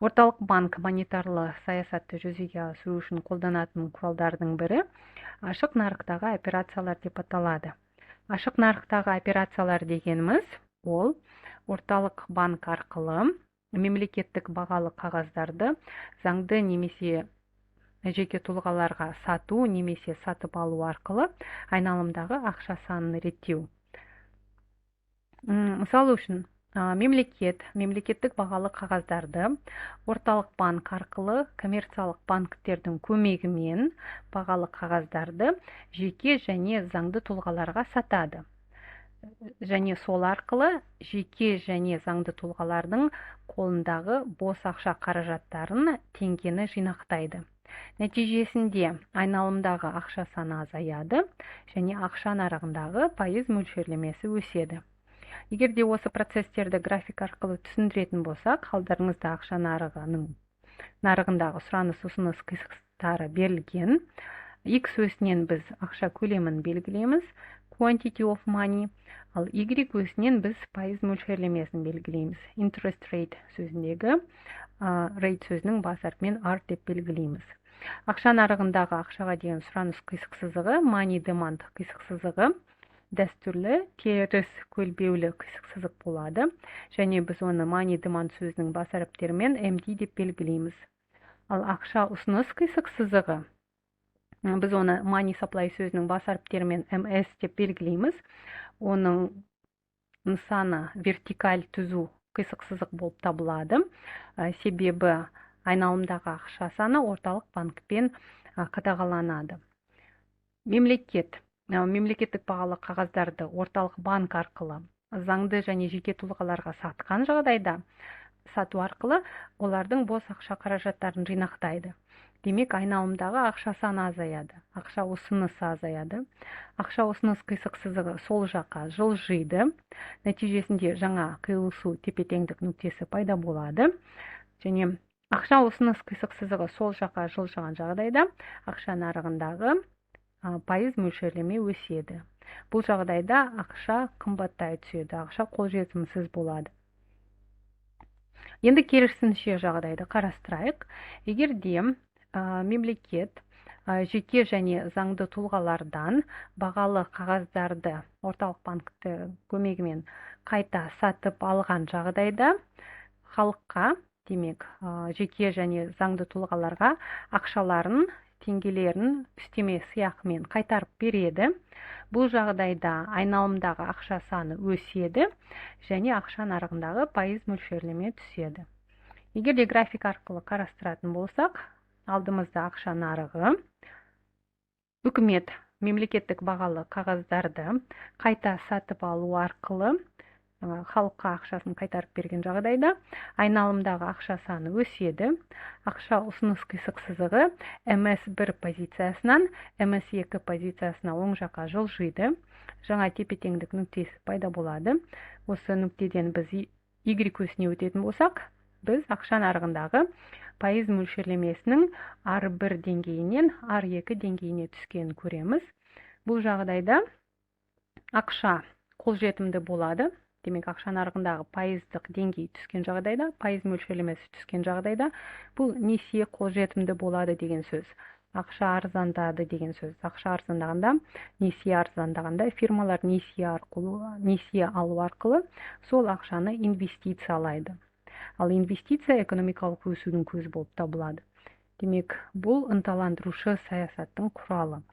Орталық банк монетарлы саясатты жүзеге асыру үшін қолданатын құралдардың бірі ашық нарықтағы операциялар деп аталады. Ашық нарықтағы операциялар дегеніміз – ол орталық банк арқылы мемлекеттік бағалы қағаздарды заңды немесе жеке тұлғаларға сату немесе сатып алу арқылы айналымдағы ақша санын реттеу. Мысалы үшін, мемлекет мемлекеттік бағалы қағаздарды орталық банк арқылы коммерциялық банктердің көмегімен бағалы қағаздарды жеке және заңды тұлғаларға сатады және сол арқылы жеке және заңды тұлғалардың қолындағы бос ақша қаражаттарын, теңгені жинақтайды. Нәтижесінде айналымдағы ақша саны азаяды және ақша нарығындағы пайыз мөлшерлемесі өседі. Егер де осы процестерді график арқылы түсіндіретін болсақ, алдарыңызда ақша нарығындағы сұраныс, ұсыныс қисықтары берілген. X өсінен біз ақша көлемін белгілейміз, quantity of money, ал Y өсінен біз пайыз мөлшерлемесін белгілейміз. Interest rate сөзіндегі rate сөзінің бас әрпімен R деп белгілейміз. Ақша нарығындағы ақшаға деген сұраныс қисық сызығы, money demand қисық сызығы, дәстүрлі теріс көлбеулі қисық сызық болады және біз оны money demand сөзінің бас әріптерімен MD деп белгілейміз. Ал ақша ұсыныс қисық сызығы, біз оны money supply сөзінің бас әріптерімен MS деп белгілейміз. Оның нысаны вертикаль, түзу қисық сызық болып табылады, себебі айналымдағы ақша саны орталық банкпен қадағаланады. Мемлекет мемлекеттік бағалы қағаздарды орталық банк арқылы заңды және жеке тұлғаларға сатқан жағдайда, сату арқылы олардың бос ақша қаражаттарын жинақтайды. Демек, айналымдағы ақша саны азаяды, ақша ұсынысы азаяды, ақша ұсыныс қисық сызығы сол жаққа жылжиды. Нәтижесінде жаңа қиылысу, тепе теңдік нүктесі пайда болады және ақша ұсыныс қисық сызығы сол жаққа жылжыған жағдайда ақша нарығындағы пайыз мөлшерлеме өседі. Бұл жағдайда ақша қымбаттай түседі, ақша қолжетімсіз болады. Енді керісінше жағдайды қарастырайық. Егер де мемлекет жеке және заңды тұлғалардан бағалы қағаздарды орталық банкті көмегімен қайта сатып алған жағдайда, халыққа, демек, жеке және заңды тұлғаларға ақшаларын, теңгелерін үстеме сыйақымен қайтарып береді. Бұл жағдайда айналымдағы ақша саны өседі және ақша нарығындағы пайыз мөлшерлеме түседі. Егер де график арқылы қарастыратын болсақ, алдымызда ақша нарығы. Үкімет мемлекеттік бағалы қағаздарды қайта сатып алу арқылы халыққа ақшасын қайтарып берген жағдайда айналымдағы ақша саны өседі. Ақша ұсыныс қисық сызығы МС1 позициясынан МС2 позициясына оң жаққа жылжиды. Жаңа тепе теңдік нүктесі пайда болады. Осы нүктеден біз Y өсіне өтетін болсақ, біз ақша нарығындағы пайыз мөлшерлемесінің R1 деңгейінен R2 деңгейіне түскенін көреміз. Бұл жағдайда ақша қолжетімді болады. Демек, ақша нарығындағы пайыздық деңгей түскен жағдайда, пайыз мөлшерлемесі түскен жағдайда, бұл несие қолжетімді болады деген сөз, ақша арзандады деген сөз. Ақша арзандағанда, несие арзандағанда, фирмалар несие алу арқылы сол ақшаны инвестициялайды. Ал инвестиция экономикалық өсудің көзі болып табылады. Демек, бұл ынталандырушы саясаттың құралы.